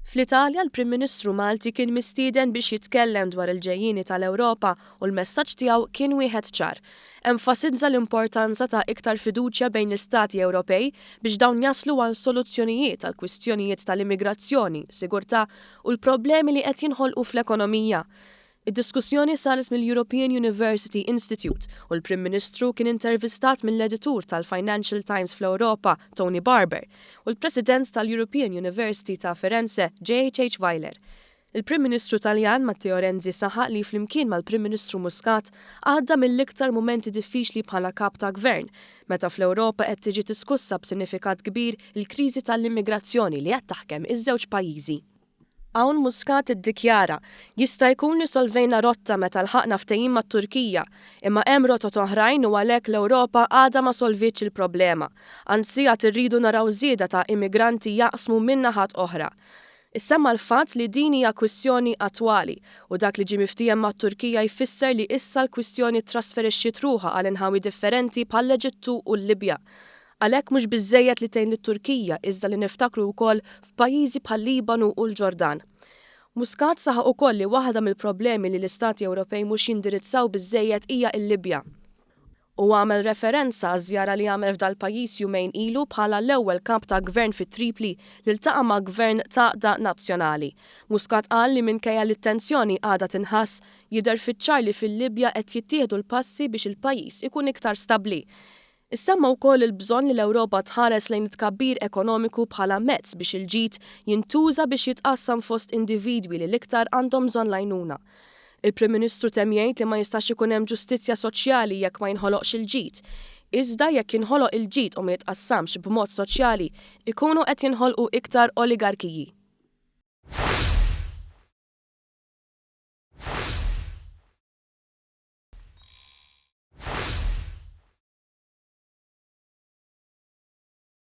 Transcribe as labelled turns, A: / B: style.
A: Fl-Italja l-Prim Ministru Malti kien mistieden biex jitkellem dwar il-ġejjieni tal-Ewropa u l-messaġġ tiegħu kien wieħed ċar. Enfasizza l-importanza ta' iktar fiduċja bejn l-istati Ewropej biex dawn jaslu għal soluzzjonijiet għall-kwistjonijiet tal-immigrazzjoni, sigurtà u l-problemi li qed jinħolqu fl-ekonomija. Id-diskussjoni saret mill-European University Institute u l-Prim Ministru kien intervistat mill-editur tal-Financial Times fl-Ewropa, Tony Barber, u l-President tal-European University ta' Firenze, JHH Weiler. Il-Prim Ministru Taljan Matteo Renzi saħaq li flimkien mal-Prim Ministru Muscat għadda mill-iktar mumenti diffiċli bħala kap ta' gvern, meta fl-Ewropa qed tiġi diskussa b'sinifikat kbir il-kriżi tal-immigrazzjoni li qed taħkem iż-żewġ pajjiżi. Hawn Muscat iddikjara, Jista' jkun li solvejna rotta meta lħaqna ftehim mat-Turkija, imma hemm rotot oħrajn u għalhekk l-Ewropa għadha ma solvietx il-problema. Anzi għad irridu naraw żieda ta' immigranti jaqsmu minn naħat oħra. Issemma l-fatt li din hija kwistjoni attwali u dak li ġie miftiehem mat-Turkija jfisser li issa l-kwistjoni ttrasferixxiet ruħha għal inħawi differenti bħall-Eġittu u l-Libja. Għalhekk mhux biżżejjed li tgħin lit-Turkija iżda li niftakru wkoll f'pajjiżi bħal-Libanu u l-Ġordan. Muscat saħaq ukoll li waħda mill-problemi li l-istati Ewropej mhux jindirizzaw biżżejjed hija l-Libja. Huwa għamel referenza għaż-żjara li għamel f'dal-pajjiż jumejn ilu bħala l-ewwel kap ta' gvern fi Tripli li ltaqa' ma' gvern t'għaqda nazzjonali. Muscat qal li minkejja li t-tensjoni għadha tinħass, jidher fiċ-ċar li fil-Libja qed jittieħdu l-passi biex il-pajjiż ikun iktar stabbli. Issemma wkoll il-bżonn li l-Ewropa tħares lejn it-tkabbir ekonomiku bħala mezz biex il-ġid jintuża biex jitqassam fost individwi li l-iktar għandhom bżonn l-għajnuna. Il-Prim Ministru temm jgħid li ma jistax ikun hemm ġustizzja soċjali jekk ma jinħoloqx il-ġid. Iżda jekk jinħoloq il-ġid u ma jitqassamx b'mod soċjali, ikunu qed jinħolqu iktar oligarkiji.